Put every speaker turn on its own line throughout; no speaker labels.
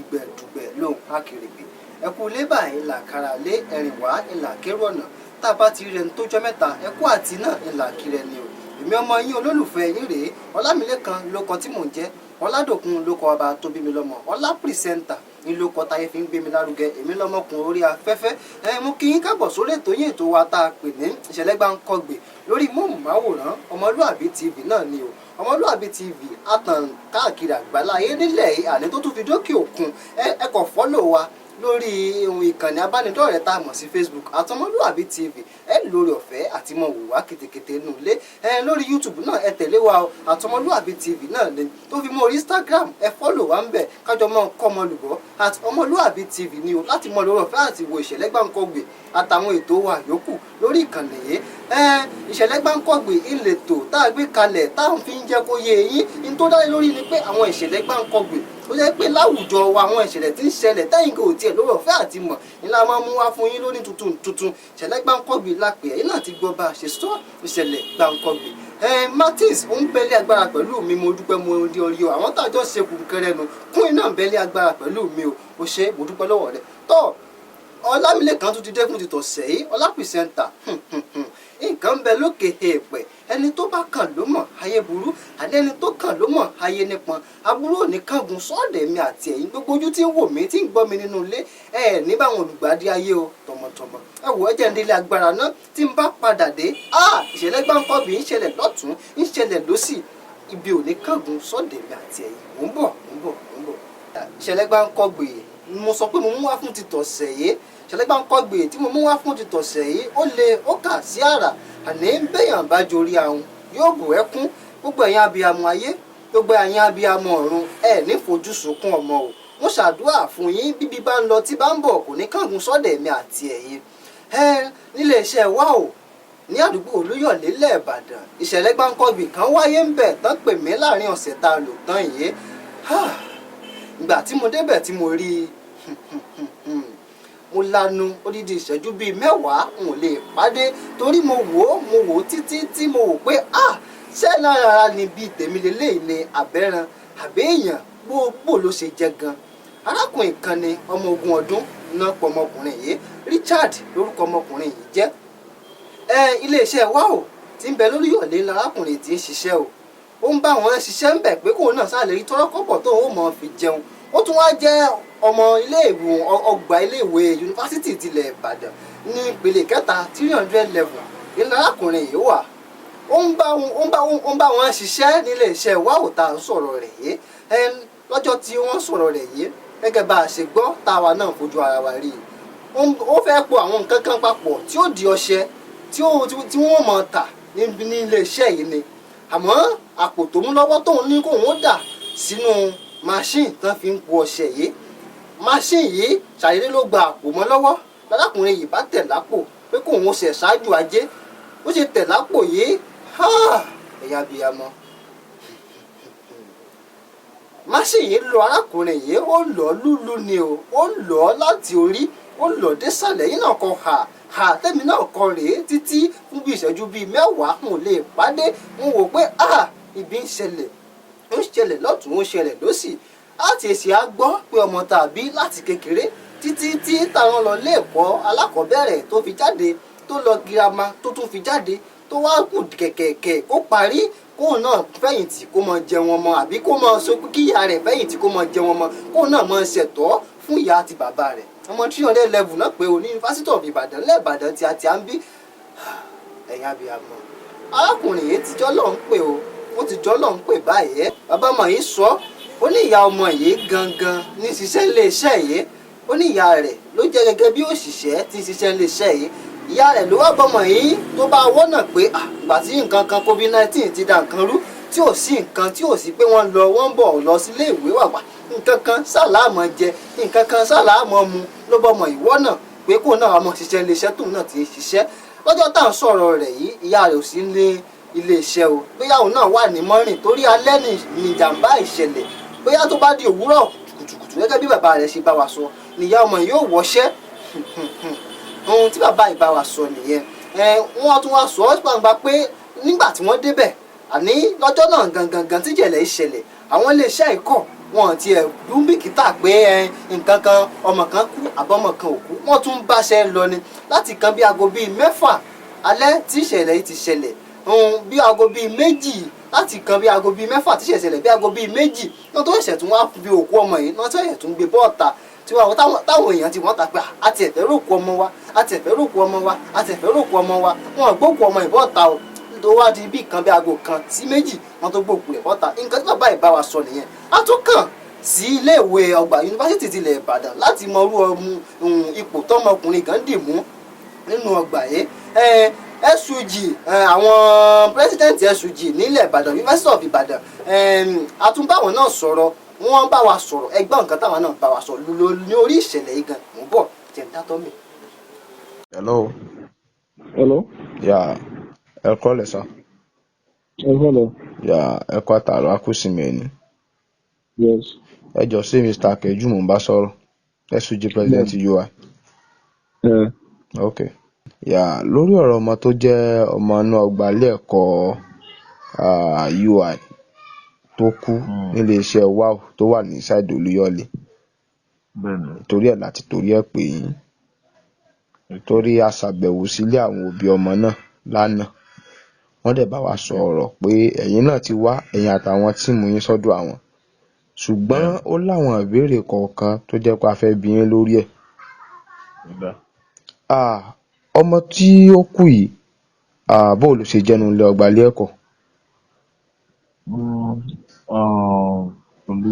Dùgbẹ̀dùgbẹ̀ lóhùn akèrègbè. Ẹkú lébà ìlà kàrà lé ẹ̀rìn wá ìlà kérò ọ̀nà. Tá a bá ti rí ẹni tó jọ mẹ́ta, ẹkú àti náà ìlà kiri ẹni o. Èmi ọmọ yín olólùfẹ́ yín rèé, Ọlámilékan ló kọ tí mò ń jẹ́. Ọládòkun ló kọ ọba tó bí mi lọ́mọ. Ọlá Presenter ní ló kọ táyé fi ń gbé mi lárugẹ. Èmi lọ́mọkùnrin orí afẹ́fẹ́. Ẹ mú kí yín káàbọ̀ sórí ètò yín, ètò wa tá a pè ní Ìṣẹ̀lẹ̀ Gbáǹkọ́gbè lórí móhùnmáwòrán Ọmọlúàbí TV náà ni o. Ọmọlúàbí TV àtàn káàkiri àgbáláyé nílẹ̀ yìí, àní tó tún fi dókè òkun. Ẹ kàn follow wa lórí ohun ìkànnì abánidọ́rẹ̀ẹ́ tá a mọ̀ sí Facebook àtọmọlúàbí TV. Ẹ lórí ọ̀fẹ́ àti mọ̀ wò wá kètèkètè nù lé ẹ. Lórí YouTube náà, ẹ tẹ̀lé wa o, àtọmọlúàbí TV náà ni. Tó fi mọ́ orí Instagram, ẹ follow wa ń bẹ̀, kájọ mọ́ kọ́mọ lùbọ́ @ọmọlúàbí TV ni o, láti mọ lórí ọ̀fẹ́ àti wo Ìṣẹ̀lẹ̀ Gbáǹkọ́gbè àtàwọn ètò wa yòókù lórí ìkànnì yìí. Ẹ Ìṣẹ̀lẹ̀ Gbáǹkọ́gbè ìletò tá a gbé kalẹ̀ tá à ń fi ń jẹ́ kó yé eyín ní tó dá lórí ni pé àwọn ìṣẹ̀lẹ̀ gbáǹkọ́gbè ó jẹ́ pé láwùjọ wa, àwọn ìṣẹ̀lẹ̀ tí ń ṣẹlẹ̀ tẹ́yìn kò tiẹ̀ lórí ọ̀fẹ́ àti mọ̀ ní la máa mú wá fún yín lóní tuntun tuntun. Ìṣẹ̀lẹ̀ Gbáǹkọ́gbè la pè é. Náà ti gbọ́ bá a ṣe sọ Ìṣẹ̀lẹ̀ Gbáǹkọ́gbè. Ẹ Martins ó ń bẹ́lẹ̀ agbára pẹ̀lú mi. Mo dúpẹ́, mo rí orí o. Àwọn tájọ́ ṣe kùnkẹrẹ nu kún iná ń bẹ́lẹ̀ agbára pẹ̀lú mi o. Ó ṣe, mo dúpẹ́ lọ́wọ́ rẹ̀. Tọ́ Ọlámilékan tún ti dẹ́kun ti tọ̀sẹ̀ yìí. Ọlá Presenter, nǹkan ń bẹ lókè èèpẹ̀. Ẹni tó bá kàn ló mọ̀ ayé burú, àní ẹni tó kàn ló mọ̀ ayé nípọn. Aburú ò ní kángun sọ́ọ̀dẹ̀ mi àti ẹ̀yin. Gbogbo ojú tí ń wò mí, tí ń gbọ́ mi nínú ilé, ẹ ní báwọn olùgbàdì ayé o tọmọtọmọ. Ẹ wò, ẹ jẹ́ ń délé agbára náà. Tí n bá padà dé, ìṣẹ̀lẹ̀ gbáǹkọ́bì ń ṣẹlẹ̀ lọ́tún, ń ṣẹlẹ̀ lọ́sì. Ibi ò ní kángun sọ́ọ̀dẹ̀ mi àti ẹ̀yin. Mò ń bọ̀, mò ń bọ̀, mò ń bọ̀. Ìṣẹ̀lẹ̀ gbáǹkọ́gbì mo sọ pé mo mú wá fún ti tọ̀sẹ̀ yìí. Ìṣẹ̀lẹ̀ gbáǹkọ́gbì tí mo mú wá fún ti tọ̀sẹ̀ yìí, ó le, ó kà sí àrà. Àní béèyàn bá jorí ahun, yóò bù ẹkún. Gbogbo ẹ̀yin abiyamọ ayé, gbogbo ẹ̀yin abiyamọ ọ̀run, ẹ̀ ní fojú sunkún ọmọ o. Mo ṣàdúrà fún yín, bíbí bá ń lọ tí bá ń bọ̀, kò ní kángun sọ́dẹ̀ mi àti ẹ̀yin. Ẹ nílé iṣẹ́ wa o, ní àdúgbò Olúyọ̀lé lẹ́ẹ̀bàdàn, ìṣẹ̀lẹ̀ gbáǹkọ́gbì kan wáyé ń bẹ̀ tán pè mí láàrin ọ̀sẹ̀ tá a lò tán yìí. Ìgbà tí mo débẹ̀ tí mo rí i, mo lanu odidi ìṣẹ́jú bíi 10, n ò lè pàdé torí mo wò ó, mo wò ó títí tí mo wò pé, ah, ṣé lára ni bíi tèmi lélẹ́yìí ni àbẹ́ran àbẹ́ èèyàn gbogbo ló ṣe jẹ́ gan. Arákùnrin kan ni, ọmọ 20 ọdún náà pọ̀ ọmọkùnrin yìí. Richard lórúkọ ọmọkùnrin yìí jẹ́. Ẹ iléeṣẹ́ wa ò tí ń bẹ lóríyọ̀lé lárákùnrin tí ń ṣiṣẹ́ o. Ó ń bá wọn ṣiṣẹ́ ń bẹ̀ pé kóun náà sáà lè rí tọ́rọ́kọ́bọ̀ tóun ó mọ̀ fi jẹun. Ó tún wá jẹ́ ọmọ iléèwé, ọgbà iléèwé yunifásitì tilẹ̀ Ìbàdàn ní ìpele kẹta, 300 level ní arákùnrin yìí wà. Ó ń bá wọn ṣiṣẹ́ nílé iṣẹ́ wa ò tá à ń sọ̀rọ̀ rẹ̀ yìí. Ẹ lọ́jọ́ tí wọ́n sọ̀rọ̀ rẹ̀ yìí, gẹ́gẹ́ bá a ṣe gbọ́, táwa náà fojú ara wa rí i, ó fẹ́ po àwọn nǹkan kan papọ̀ tí ó di ọṣẹ tí wọ́n mọ̀ tà ní ilé iṣẹ́ yìí ni. Àmọ́ àpò tó mú lọ́wọ́ tóun ní kóun ó dà sínú machine tán fi ń po ọṣẹ yìí, machine yìí ṣàdédé ló gba àpò mọ́ lọ́wọ́. Lárákùnrin yìí bá tẹ̀ lápò pé kóun ó ṣe ṣáájú ajé. Ó ṣe tẹ̀ lápò yìí, ẹ̀yà abiyamọ, machine yìí lọ arákùnrin yìí, ó lọ lúlú ni o. Ó lọ láti orí, ó lọ désàlẹ̀ yìí náà kọ hà hà. Tẹ́mi náà kọ rèé títí fún bí ìṣẹ́jú bíi 10, n ò lè pàdé. N wò pé, ah, ibi ń ṣẹlẹ̀, ń ṣẹlẹ̀ lọ́tún, ń ṣẹlẹ̀ lọ́sì. Láti èsì á gbọ́ pé ọmọ tàbí láti kékeré títí tí táwọn lọ lé ẹ̀kọ́ alákọ̀ọ́bẹ̀rẹ̀ tó fi jáde, tó lọ girama, tó tún fi jáde, tó wá kù kẹ̀kẹ̀kẹ̀ kó parí, kóun náà fẹ̀yìntì kó mọ jẹun ọmọ, àbí kó mọ sọ pé kí ìyá rẹ̀ fẹ̀yìntì kó mọ jẹun ọmọ, kóun náà mọ ṣẹ̀tọ́ fún ìyá àti bàbá rẹ̀. Ọmọ 300 level náà pé o ní University of Ìbàdàn lẹ́ẹ̀bàdàn tí a ti à ń bí. Ẹ̀yin abiyamọ, arákùnrin yìí ti jọ́ lọ́n pè o, ó ti jọ́ lọ́n pè báyìí. Bàbá ọmọ yìí sọ, ó ní ìyá ọmọ yìí gangan ní ṣiṣẹ́ iléeṣẹ́ yìí. Ó ní ìyá rẹ̀ ló jẹ́ gẹ́gẹ́ bí òṣìṣẹ́ tí ń ṣiṣẹ́ iléeṣẹ́ yìí. Ìyá rẹ̀ ló wá bọ́mọ yìí tó bá wọ́nà pé ìgbà tí nǹkan kan COVID-19 ti da nǹkan rú, tí ò sí nǹkan, tí ò sí pé wọ́n lọ wọ́n ń bọ̀ lọ sílé ìwé wà wá, nǹkan kan sàlámọ̀ jẹ, nǹkan kan sàlámọ̀ mu, ló bọ́mọ ìwọ́ náà pé kó náà wà mọ̀ ṣiṣẹ́ iléeṣẹ́ tóun náà ti ń ṣiṣẹ́. Lọ́jọ́ tá à ń sọ̀rọ̀ rẹ̀ yìí, ìyá rẹ̀ ò sí ní iléeṣẹ́ o. Bóyá òun náà wà ní mọ́rìn torí alẹ́ ní ìjàmbá ìṣẹ̀lẹ̀. Bóyá tó bá di òwúrọ̀ kùtùkùtù, gẹ́gẹ́ bí bàbá rẹ̀ ṣe bá wa sọ, níyà ọmọ yìí ó wọṣẹ́. Ohun tí bàbá yìí bá wa sọ nìyẹn. Wọ́n tún wá sọ ọ́ gbangba pé nígbà tí wọ́n débẹ̀, àní lọ́jọ́ náà gangan gan tíjẹ̀lẹ̀ ìṣẹ̀lẹ̀, àwọn iléeṣẹ́ ikọ̀ Wọn tiẹ̀ dúnbìkítà pé ẹ nǹkan kan, ọmọ kan kú àbọ̀mọ̀ kan ò kú, wọ́n tún ń báṣẹ́ lọ ni. Láti kan bí aago 6:30 alẹ́ tí ìṣẹ̀lẹ̀ yìí ti ṣẹlẹ̀, bí aago 2:00, láti kan bí aago 6:30 tí ìṣẹ̀lẹ̀ ṣẹlẹ̀, bí aago 2:00 náà tó ṣẹ̀ṣẹ̀ tún wá fi òkú ọmọ yìí náà tó ṣẹ̀ṣẹ̀ tún gbé bọ́ọ̀ta, tí wọ́n táwọn èèyàn ti wọ́n ta pé àti ẹ̀fẹ́ ròkú ọmọ wa, àti ẹ̀fẹ́ ròkú ọmọ wa, àti ẹ̀fẹ́ ròkú ọmọ wa. Wọn gbókú ọmọ ìbọ́ta o. Tó wá di bí kan bí aago 1 sí 2, wọn tó gbókú rẹ̀ bọ́ta. Nǹkan tí bàbá yìí bá wa sọ nìyẹn. A tún kàn sí iléèwé ọgbà yunifásitì tilẹ̀ Ìbàdàn láti mọ irú ipò tọmọkùnrin kan dì mú nínú ọgbà yìí. SUG, àwọn president SUG nílẹ̀ Ìbàdàn, University of Ìbàdàn, àtúnbáwọn náà sọ̀rọ̀, wọ́n bá wa sọ̀rọ̀. Ẹgbọ́n nǹkan táwọn náà bá wa sọ ní orí ìṣẹ̀lẹ̀ yìí gan. Mò ń bọ̀, jẹ́ ń dátọ́ mi.
Hello.
Hello.
Yeah, ẹ kúrọ̀lẹ́ sir.
Ẹ kúrọ̀lẹ́.
Yeah, ẹ kú àtàárọ̀, a kú ìsinmi òní.
Yes.
Ẹ jọ̀ọ́, ṣé Mr. Keju mò ń bá sọ̀rọ̀? SUG president UI.
Ẹ.
Ok. Yeah, lórí ọ̀rọ̀ ọmọ tó jẹ́ ọmọ inú ọgbà ilé ẹ̀kọ́ UI tó kú nílé iṣẹ́ WAO tó wà ní side Olúyọ̀lé.
Bẹ́ẹ̀ni.
Torí ẹ̀ láti torí ẹ̀ pè yín. Torí a ṣàbẹ̀wò sílé àwọn òbí ọmọ náà lánàá. Wọ́n dẹ̀ bá wa sọ̀rọ̀ pé ẹ̀yin náà ti wá, ẹ̀yin àtàwọn team yín sọ́dọ̀ àwọn. Ṣùgbọ́n ó láwọn ìbéèrè kọ̀ọ̀kan tó jẹ́ pé a fẹ́ bi yín lórí ẹ̀.
Ó dáa.
Ọmọ tí ó kú yìí, báwo ló ṣe jẹ́ nínú ilé ọgbà ilé ẹ̀kọ́?
Pẹ̀lú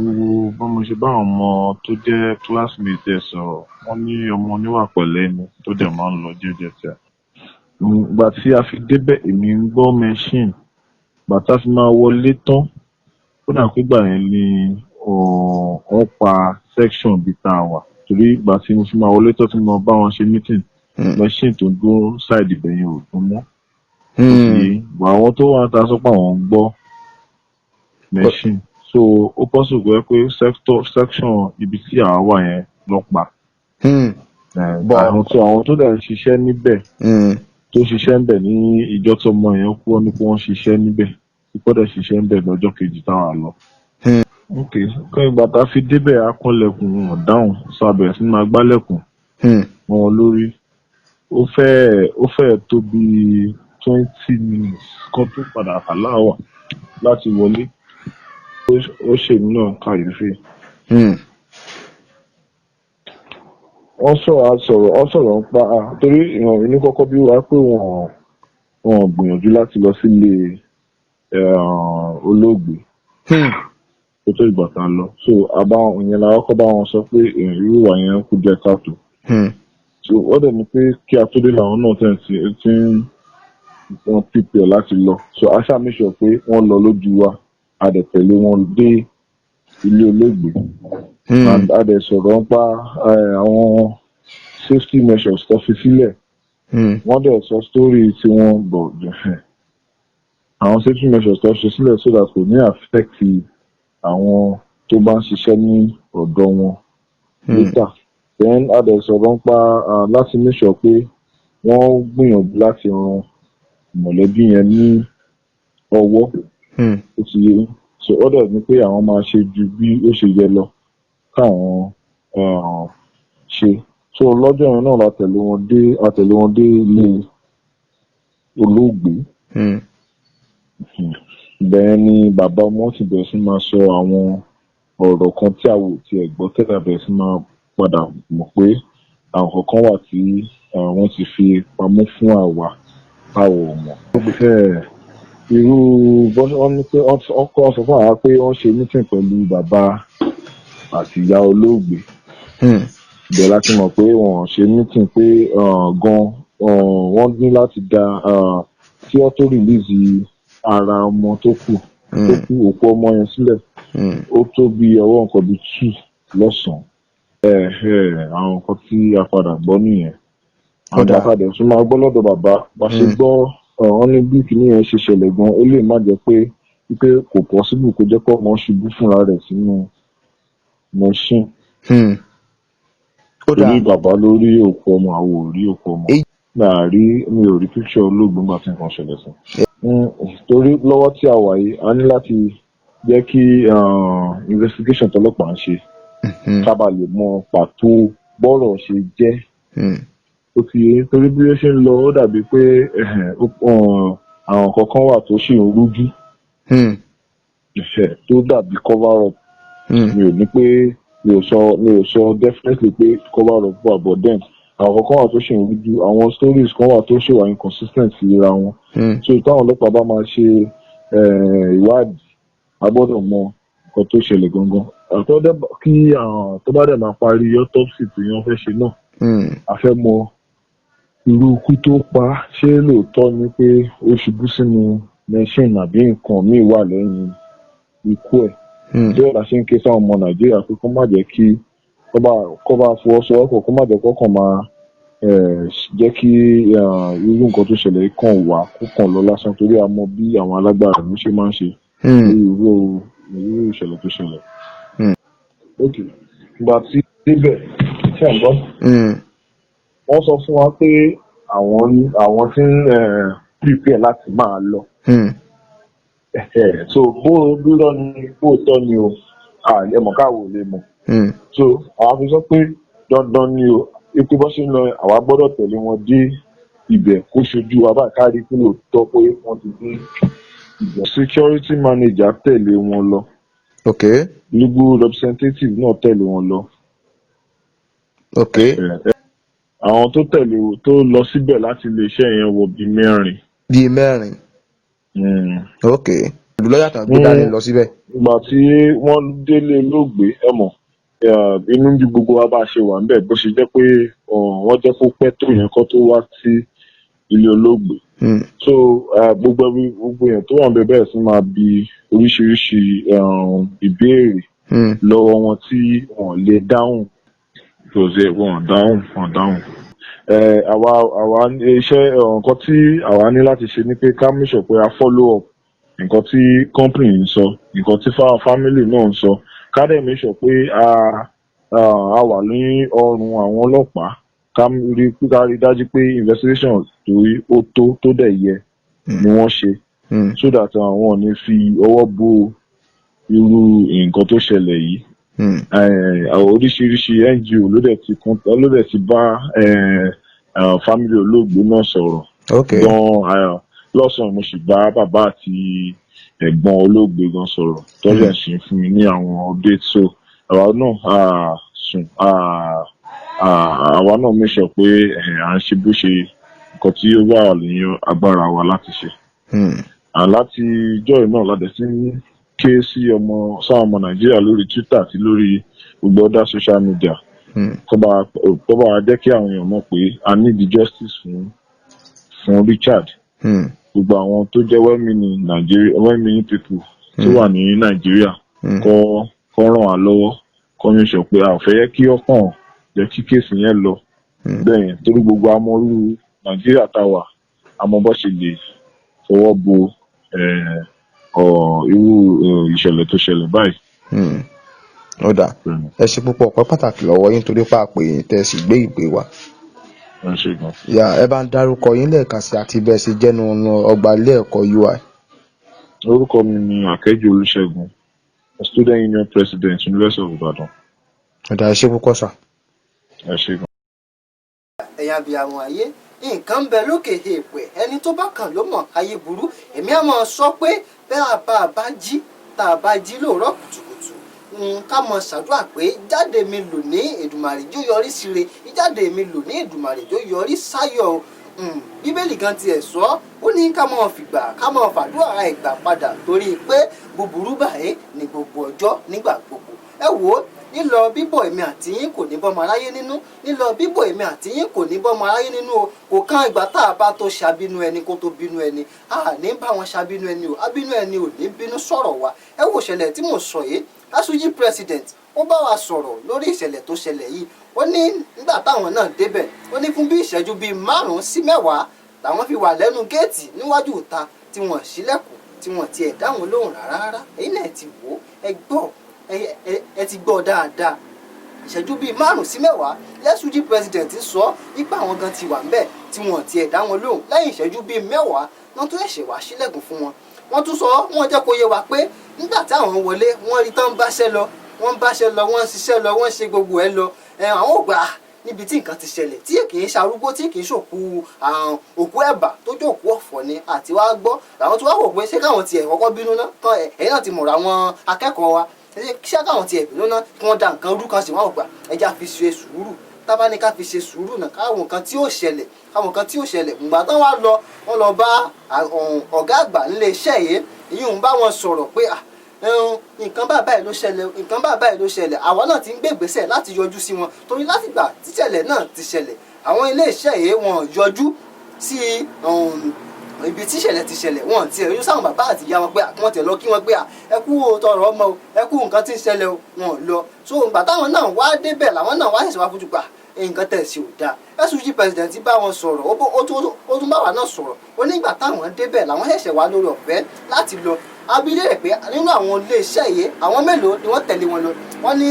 bí mo ṣe bá àwọn ọmọ tó jẹ́ classmate ẹ̀ sọ̀rọ̀, wọ́n ní ọmọ oníwà pẹ̀lẹ́ ni, tó dẹ̀ máa ń lọ jẹ́jẹ́ tiẹ̀. Ìgbà tí a fi débẹ̀, èmi ń gbọ́ machine. Ìgbà tá a fi máa wọlé tán, ó dà pé ìgbà yẹn ni wọ́n pa section bí tá a wà. Torí ìgbà tí mo fi máa wọlé tán tí mo bá wọn ṣe meeting, machine tó ń dún side ibẹ̀ yẹn ò dún mọ́. Ìgbà àwọn tó wà níta sọ pé àwọn ń gbọ́ machine. So ó possible kó jẹ́ pé section ibi tí àwa wà yẹn ló pa. Àwọn tó dẹ̀ ń ṣiṣẹ́ níbẹ̀, tó ṣiṣẹ́ níbẹ̀ ní ìjọ́ tí ọmọ yẹn kú, wọ́n ní pé wọ́n ṣiṣẹ́ níbẹ̀. Wọ́n dẹ̀ ṣiṣẹ́ níbẹ̀ lọ́jọ́ kejì táwa lọ. Ok, kọ́ ìgbà tá a fi débẹ̀, a kanlẹ̀kùn, wọn ò dáhùn. So a bẹ̀rẹ̀ sí ní máa gbálẹ̀kùn mọ́ wọn lórí. Ó fẹ́ẹ̀ tó bí 20 minutes kán tó padà allow wa láti wọlé. Ó ṣe èmi náà kàyéfì. Wọ́n sọ̀rọ̀, a sọ̀rọ̀, wọ́n sọ̀rọ̀ nípa torí ìhàn inú kọ́kọ́ bí wá pé wọ́n gbìyànjú láti lọ sílé olóògbé kó tó ìgbà tá a lọ. So àbá ìyẹn la kọ́kọ́ bá wọn sọ pé irú ìwà yẹn kù díẹ̀ káàtó. So wọ́n dẹ̀ ní pé kí a tó dé làwọn náà tẹ̀ tí ń wọ́n prepare láti lọ. So a ṣáà make sure pé wọ́n lọ lójú wa, a dẹ̀ tẹ̀lé wọn dé ilé olóògbé. And a dẹ̀ sọ̀rọ̀ nípa àwọn safety measures tó fi sílẹ̀. Wọ́n dẹ̀ sọ story tí wọ́n bọ̀, àwọn safety measures tó ṣe sílẹ̀ so that kò ní affect àwọn tó bá ń ṣiṣẹ́ ní ọ̀dọ̀ wọn later. Then a dẹ̀ sọ̀rọ̀ nípa láti make sure pé wọ́n gbìyànjú láti ran mọ̀lẹ́bí yẹn ní ọwọ́. Ó ti yé yín. So ó dẹ̀ ní pé àwọn máa ṣe ju bí ó ṣe yẹ lọ káwọn ṣe. So lọ́jọ́ yẹn náà la tẹ̀lé wọn dé ilé olóògbé. Ibẹ̀ yẹn ni bàbá ọmọ ti bẹ̀rẹ̀ sí máa sọ àwọn ọ̀rọ̀ kan tí àwa ò tiẹ̀ gbọ́ tẹ́lẹ̀. A bẹ̀rẹ̀ sí máa padà mọ̀ pé àwọn nǹkan kan wà tí wọ́n ti fi pamọ́ fún àwa táwa ò mọ̀. Irú wọ́n ní pé wọ́n kọ́ sọ fún àwa pé wọ́n ṣe meeting pẹ̀lú bàbá àti ìyá olóògbé. Ibẹ̀ la ti mọ̀ pé wọ́n ṣe meeting pé gan wọ́n ní láti da kí wọ́n tó release ara ọmọ tó kú, òkú ọmọ yẹn sílẹ̀. Ó tó bí ọwọ́ nǹkan bíi 2 lọ́sàn-án. Àwọn nǹkan tí a padà gbọ́ nìyẹn.
Ó dáa.
Àgbà padà tún máa gbọ́ lọ́dọ̀ bàbá bá ṣe gbọ́, wọ́n ní bí kinní yẹn ṣe ṣẹlẹ̀ gan, ó lè má jẹ́ pé wípé kò possible kó jẹ́ pé ọmọ ṣubú fúnra rẹ̀ sínú machine.
Ó dáa.
Torí bàbá ló rí òkú ọmọ, àwọn ò rí òkú ọmọ. Mi ò rí picture olóògbé nígbà tí nǹkan ṣẹlẹ̀ sí. Torí lọ́wọ́ tí a wà yìí, a ní láti Jẹ́ kí investigation tọlọ́pàá ń ṣe, ká bá lè mọ pàtó bọ́rọ̀ ṣe jẹ́. Ó ti yé, torí bí ó ṣe ń lọ, ó dàbí pé àwọn kankan wà tó ṣì ń rújú, tó dàbí cover up. Mi ò ní pé mi ò sọ definitely pé cover up wà, but then àwọn kankan wà tó ṣì ń rújú, àwọn stories kan wà tó ṣì wà inconsistent síra wọn. So táwọn ọlọ́pàá bá máa ṣe ìwádìí, a gbọ́dọ̀ mọ nǹkan tó ṣẹlẹ̀ gangan. Àtọ́dẹ́ kí tó bá dẹ̀ máa parí autopsy tí wọ́n fẹ́ ṣe náà, a fẹ́ mọ irú ikú tó pa á. Ṣé lóòótọ́ ni pé ó ṣubú sínú machine àbí nǹkan míì wà lẹ́yìn ikú ẹ̀? Tí ọ̀la ṣe ń ké sáwọn ọmọ Nàìjíríà pé kó má jẹ́ kí kó bá fọwọ́sowọ́pọ̀, kó má jẹ́ kó kàn máa jẹ́ kí irú nǹkan tó ṣẹlẹ̀ yìí kàn wá kó kàn lọ lásán, torí a mọ bí àwọn alágbára ìlú ṣe máa ń ṣe lórí irú ìṣẹ̀lẹ̀ tó ṣẹlẹ̀. Ok, ìgbà tí débẹ̀, ṣe ń gbọ́? Wọ́n sọ fún wa pé àwọn tí ń prepare láti máa lọ. So bó rírọ́ ni, bóòtọ́ ni o, ẹ mọ̀ káwọ́ ò lè mọ̀. So àwọn fi sọ pé dandan ni o, ikú bó ṣe ń lọ, àwa gbọ́dọ̀ tẹ̀lé wọn dé ibẹ̀, kó ṣojú wa báyìí, kárí kí lóòótọ́ pé wọ́n ti dé ibẹ̀. Security manager tẹ̀lé wọn lọ. Legal representative náà tẹ̀lé wọn lọ. Àwọn tó tẹ̀lé, tó lọ síbẹ̀ láti iléeṣẹ́ yẹn wọ bíi 4.
Bíi 4? Ok, pẹ̀lú lọ́ọ̀yà tán gbé dání lọ síbẹ̀.
Ìgbà tí wọ́n délé olóògbé, ẹ mọ̀, inú bí gbogbo wa bá ṣe wà níbẹ̀, bó ṣe jẹ́ pé wọ́n jẹ́ kó pẹ́ tó yẹn kó tó wá sí ilé olóògbé. So gbogbo ẹbí, gbogbo èèyàn tó wà níbẹ̀ bẹ̀rẹ̀ sí máa bi oríṣiríṣi ìbéèrè lọ́wọ́ wọn tí wọ́n lè dáhùn. Kò sí, wọn dáhùn, wọn dáhùn. Àwa iṣẹ́, nǹkan tí àwa ní láti ṣe ni pé ká make sure pé a follow up nǹkan tí company ń sọ, nǹkan tí family náà ń sọ, ká dẹ̀ make sure pé a wà ní ọrùn àwọn ọlọ́pàá, ká rí dájú pé investigation tó ó tó dẹ̀ yẹ ni wọ́n ṣe, so that àwọn ò ní fi ọwọ́ bo irú nǹkan tó ṣẹlẹ̀ yìí. Àwọn oríṣiríṣi NGO ló dẹ̀ ti bá family olóògbé náà sọ̀rọ̀ gan. Lọ́sàn-án, mo sì bá bàbá àti ẹ̀gbọ́n olóògbé gan sọ̀rọ̀, tọ́jú ẹ̀ sì ń fún mi ní àwọn update. So àwa náà sùn, àwa náà make sure pé à ń ṣe bó ṣe nǹkan tí ó wà ní agbára wa láti ṣe. Láti ijọ́ yìí náà la dẹ̀ sí ń ké sí ọmọ sáwọn ọmọ Nàìjíríà lórí Twitter àti lórí gbogbo other social media, kó bá jẹ́ kí àwọn èèyàn mọ̀ pé a need justice fún Richard. Gbogbo àwọn tó jẹ́ well-meaning Nigeria, well-meaning people tó wà ní Nàìjíríà, kó ràn wá lọ́wọ́, kó make sure pé a ò fẹ́ yẹ kí ọkàn jẹ́ kí case yẹn lọ bẹ́ẹ̀ yẹn, torí gbogbo amọ̀rú Nàìjíríà tá a wà, àmọ́ bó ṣe lè fọwọ́ bo irú ìṣẹ̀lẹ̀ tó ṣẹlẹ̀ báyìí.
Ó dáa, ẹ ṣe púpọ̀. Ọpẹ́ pàtàkì lọ́wọ́ yín torí pàápàá yín tẹ́ ẹ sì gbé ìpè wa.
Ẹ ṣé gan.
Yà, ẹ bá ń dárúkọ yín lẹ́ẹ̀kan sí àti bẹ́ẹ̀ ṣe jẹ́nu ọgbà ilé ẹ̀kọ́ UI.
Orúkọ mi ni Akẹ́jù Olúṣẹ́gun, Student Union President, University of Ibadan.
Ó dáa, ẹ ṣé púpọ̀ sà.
Ẹ ṣé gan.
Ẹ̀yin abiyamọ ayé, nǹkan ń bẹ lókè èèpẹ̀, ẹni tó bá kàn ló mọ̀. Ayé burú. Èmi á máa sọ pé bẹ́ẹ̀ bá a bá jí, tá a bá jí lóòrọ̀ kùtùkùtù, ká mọ ṣàdúrà pé jáde mi lò ní, Èdùmàrè jó yọrí síre, ìjáde mi lò ní, Èdùmàrè jó yọrí sáyọ̀ o. Bíbélì gan tiẹ̀ sọ, ó ní ká máa fìgbà ká máa fàdúrà ìgbà padà, torí pé búburú báyìí ní gbogbo ọjọ́, nígbà gbogbo. Ẹ wò ó, lílọ bíbọ̀ èmi àti yín kò ní bọ́mọ aráyé nínú. Lílọ bíbọ̀ èmi àti yín kò ní bọ́mọ aráyé nínú o. Kò kán ìgbà tá a bá tó ṣàbínú ẹni kó tó bínú ẹni, a ní bá wọn ṣàbínú ẹni o. Abínú ẹni ò ní bínú sọ̀rọ̀ wa. Ẹ wò ṣẹlẹ̀ tí mò ń sọ yìí, ASUG president ó bá wa sọ̀rọ̀ lórí ìṣẹ̀lẹ̀ tó ṣẹlẹ̀ yìí. Ó ní nígbà táwọn náà débẹ̀, ó ní fún bí ìṣẹ́jú bíi 5 sí 10 làwọn fi wà lẹ́nu géètì níwájú ìta, tí wọ́n ṣílẹ̀kùn, tí wọ́n tiẹ̀ dáhùn lóhùn rárá rárá. Èyí náà ti wò ó, ẹ gbọ́, ẹ ti gbọ́ dáadáa. Ìṣẹ́jú bíi 5 sí 10 l'SUG president sọ nípa àwọn gan ti wà ńbẹ̀ tí wọ́n tiẹ̀ dá wọn lóhùn. Lẹ́yìn ìṣẹ́jú bíi 10 wọ́n tó ẹ̀ṣẹ̀ wá ṣílẹ̀kùn fún wọn. Wọ́n tún sọ, wọ́n jẹ́ kó yé wa pé nígbà tí àwọn wọlé, wọ́n rí tán báṣẹ́ lọ, wọ́n báṣẹ́ lọ, wọ́n ṣiṣẹ́ lọ, wọ́n ṣe gbogbo ẹ̀ lọ. Àwọn ò gbà níbi tí nǹkan ti ṣẹlẹ̀, tí kì í ṣarúgbó, tí kì í ṣòkú òkú ẹ̀bà tó jẹ́ òkú ọ̀fọ̀ ni. Àti wá gbọ́ làwọn tó wá wò pé ṣé káwọn tiẹ̀ kọ́kọ́ bínú ná kán, ẹ̀yin náà ti mọ̀rọ̀ àwọn akẹ́kọ̀ọ́ wa, ṣé káwọn tiẹ̀ bínú ná kí wọ́n da nǹkan rú kan sí. Wọn ò gbà, ẹja fi ṣe sùúrù. Tábà ní ká fi ṣe sùúrù náà, káwọn nǹkan tí ó ṣẹlẹ̀, káwọn nǹkan tí ó ṣẹlẹ̀. Ìgbà tán wá lọ, wọ́n lọ bá ọ̀gá àgbà nílé iṣẹ́ yìí, ìyún ń bá wọn sọ̀rọ̀ pé nǹkan báyìí ló ṣẹlẹ̀, nǹkan báyìí ló ṣẹlẹ̀. Àwa náà ti ń gbé ìgbésẹ̀ láti yọjú sí wọn, torí látìgbà tíṣẹ̀lẹ̀ náà ti ṣẹlẹ̀, àwọn ilé iṣẹ́ yìí wọn yọjú sí ibi tíṣẹ̀lẹ̀ ti ṣẹlẹ̀. Wọn ti yọjú sáwọn bàbá àti ìyá wọn pé wọ́n tẹ̀ lọ kí wọ́n pé ẹ kú tọrọ ọmọ o, ẹ kú nǹkan tí ń ṣẹlẹ̀ o, wọn lọ. So ìgbà táwọn náà wá débẹ̀, làwọn náà wá ṣẹ̀ṣẹ̀ wá fojú pa nǹkan tẹ̀ sí ò dáa. SUG president bá wọn sọ̀rọ̀, ó tún bá wa náà sọ̀rọ̀. Ó nígbà táwọn débẹ̀ làwọn ṣẹ̀ṣẹ̀ wá lórí ọ̀fẹ́ láti lọ abilé rẹ̀ pé nínú àwọn iléeṣẹ́ yìí, àwọn mélòó ni wọ́n tẹ̀lé wọn lọ. Wọ́n ní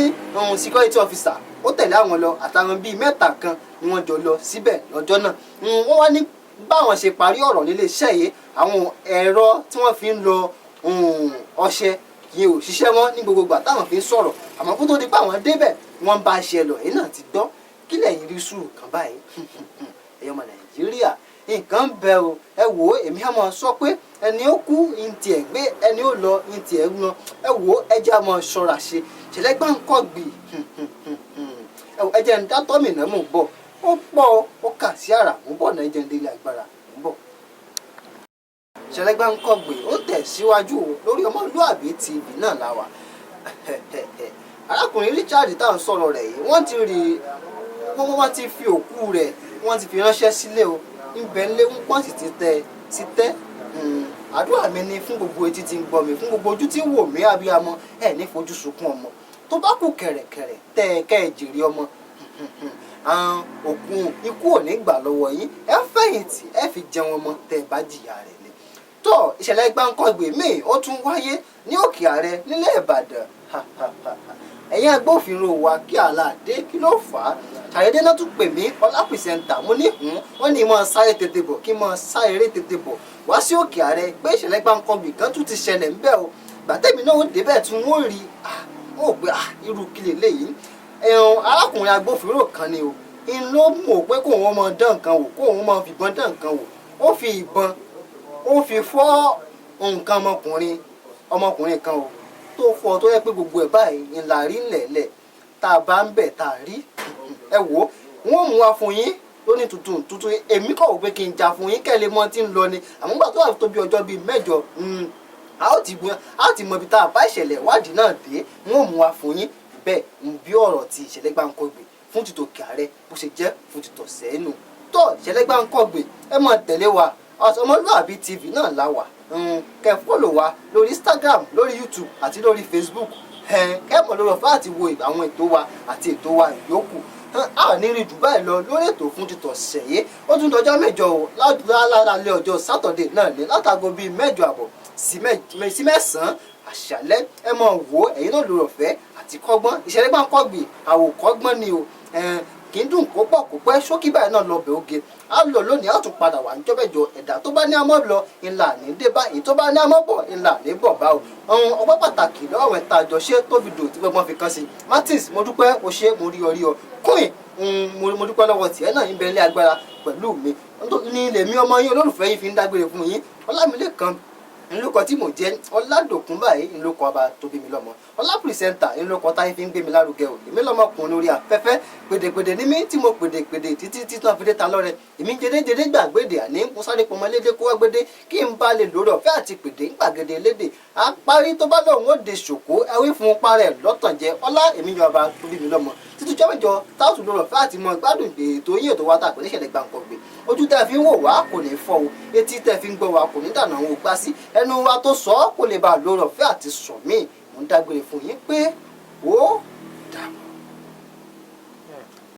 security officer ó tẹ̀lé àwọn lọ, àtàwọn bíi mẹ́ta kan ni wọ́n jọ lọ síbẹ̀ lọ́jọ́ náà. Wọ́n wá ní báwọn ṣe parí ọ̀rọ̀ nílé iṣẹ́ yìí, àwọn ẹ̀rọ tí wọ́n fi ń lọ ọṣẹ yìí ò ṣiṣẹ́ mọ́ ní gbogbo ìgbà táwọn fi ń sọ̀rọ̀. Àmọ́ kó tó di pé àwọn débẹ̀, wọ́n bá ṣe lọ. Èyí náà ti gbọ́ kí lẹ́yìn rí sùúrù kan báyìí. Ẹ̀yọ́ ọmọ Nàìjíríà, nǹkan ń bẹ o. Ẹ wò ó, èmi á máa sọ pé ẹni ó kú ní tiẹ̀ gbé, ẹni ó lọ ní tiẹ̀ lọ. Ẹ wò ó, ẹ jẹ́ á máa ṣọ́ra ṣe. Ṣẹlẹ̀ gbáǹkọ́gbì, ẹ jẹ́ ń dá tọ́mì náà, mò ń bọ̀. Ó pọ̀, ó kà sí àrà, mò ń bọ̀ náà. Ẹ jẹ́ ń délé agbára, mò ń bọ̀. Ṣẹlẹ̀ gbáǹkọ́gbì ó tẹ̀síwájú lórí Ọmọlúàbí TV náà la wà. Arákùnrin Richard tá à ń sọ̀rọ̀ rẹ̀ yìí, wọ́n ti rí, wọ́n ti fi òkú rẹ̀, wọ́n ti fi ránṣẹ́ sílé o, ńbẹ ńlé, wọ́n sì ti tẹ sí tẹ́. Àdúrà mi ni fún gbogbo etí tí ń gbọ́ mi, fún gbogbo ojú tí ń wò mí, abiyamọ ẹ̀ ní fojú sunkún ọmọ. Tó bá kù kẹ̀rẹ̀kẹ̀rẹ̀ tẹ́ ẹ kẹ́ ẹ jèrè ọmọ, òkun ikú ò ní gbà lọ́wọ́ yín. Ẹ fẹ̀yìntì, ẹ fi jẹun ọmọ tẹ́ ẹ bá jìyà rẹ̀ ni. Tó ìṣẹ̀lẹ̀ gbáǹkọ́gbè míì ó tún wáyé ní Òkè Àrẹ nílẹ̀ Ìbàdàn. Ẹ̀yin agbófinró wa, kí aláàdé, kí ló fà á? Ṣàdédé náà tún pè mí, Ọlá presenter. Mo ní hùn, wọ́n ní mọ́ sáré tètè bọ̀, kí mọ́ sáré eré tètè bọ̀ wá sí Òkè Àrẹ pé ìṣẹ̀lẹ̀ gbáǹkọ́gbè kan tún ti ṣẹlẹ̀ ńbẹ̀ o. Gbàtẹ́mi náà ó débẹ̀ tún, wọ́n rí wọ́n ò pé irú kí leléyìí? Ẹ̀hún, arákùnrin agbófinró kan ni o, ń ló mọ̀ pé kóun máa dán nǹkan wò, kóun máa fìbọn dán nǹkan wò. Ó fi ìbọn, ó fi fọ́ nǹkan ọmọkùnrin kan o, tó fọ́ tó yẹ pé gbogbo ẹ̀ báyìí ńlá rí ńlẹ̀ẹ́lẹ̀ tá a bá ń bẹ̀ tá a rí. Ẹ wò ó, wọ́n mú wa fún yín lóní tuntun tuntun. Èmi kọ̀ wò pé kí n jà fún yín kẹ́ lè mọ tí ń lọ ni. Àmọ́ gbà tó wà tó bí ọjọ́ bíi 8, a ó ti mọ ibi tá a bá ìṣẹ̀lẹ̀ ìwádìí náà dé. Wọ́n mú wa fún yín bẹ́ẹ̀ bí ọ̀rọ̀ ti ìṣẹ̀lẹ̀ gbáǹkọ́gbè fún títòkè ààrẹ bó ṣe jẹ́ fún títọ̀ sẹ́nu tó ìṣẹ̀lẹ̀ gbáǹkọ́gbè. Ẹ máa tẹ̀lé wa, Ọmọlúàbí TV náà la wà. Kẹ́ follow wa lórí Instagram, lórí YouTube àti lórí Facebook. Kẹ́ mọ̀ lórí ọ̀fẹ́ àti wo àwọn ètò wa àti ètò wa ìyókù. A ní rí jù báyìí lọ lórí ètò fún títọ̀ sẹ̀yé. Ó tún dọjọ́ 8 o, lálẹ́ ọjọ́ Saturday náà ní látago bíi 8:30 sí 9 àṣálẹ́. Ẹ mọ̀ wò, ẹ̀yin náà lórí ọ̀fẹ́ àti kọ́gbọ́n. Ìṣẹ̀lẹ̀ gbáǹkọ́gbì àwòkọ́gbọ́n ni o, kì í dùn kó pọ̀ kó pẹ́. Ṣókí báyìí náà lọ bẹ̀ oge. Á lọ lónìí, á tún padà wà níjọ́ mẹ́jọ. Ẹ̀dá tó bá ní amọ́ lọ ńlá ní dé bá, èyí tó bá ní amọ́ bọ̀ ńlá ní bọ̀ bá o. Ọ̀hún, ọpẹ́ pàtàkì lọ́wọ́ ẹ̀ta àjọṣe tó fi dùn tí gbọ́n fi kàn sí. Martins, mo dúpẹ́, o ṣe, mo rí ọ rí ọ. Queen, mo dúpẹ́ lọ́wọ́ tiẹ̀ náà ń bẹ ilé agbára pẹ̀lú mi. Ní lèmi ọmọ yín olólùfẹ́ yín fi ń dágbére fún yín. Ọlámilékan ńlọkọ tí mò ń jẹ́, Ọládòkun báyìí ńlọkọ ọba tó bí mi lọ́mọ. Ọlá presenter ńlọkọ táyé fi ń gbé mi lárugẹ o. Èmi lọ́mọkùnrin lórí afẹ́fẹ́, pèdèpèdè ní mí tí mo pèdèpèdè títí tí tán fi dé ta lọ́rẹ. Èmi jẹdẹjẹdẹ gbàgbédè, àní mo sáré pọmọlédè kó wá gbédè kí n bá lè lórí ọ̀fẹ́ àti pèdè ń gbàgede lédè. Àparí tó bá lóun ó de ṣòkó, ẹwí fún parẹ́ lọ́tàn jẹ. Ọlá èmi yan ọba tó bí mi lọ́mọ títí jọ́mẹ́jọ táwùsù lórí ọ̀fẹ́ àti mọ gbádùn ètò yín, ètò wa tá a pè ní ìṣẹ̀lẹ̀ gbàǹkangbè. Ojú tẹ́ fi ń wò wá kò ní fọ́ o, etí tẹ́ fi ń gbọ́ wá kò ní dànù àwọn ògbà sí ẹnu wa tó sọ ọ́ kò lè bá a lórí ọ̀fẹ́ àti sọ míì. Mo ń dágbére fún yín pé ó dàbọ̀.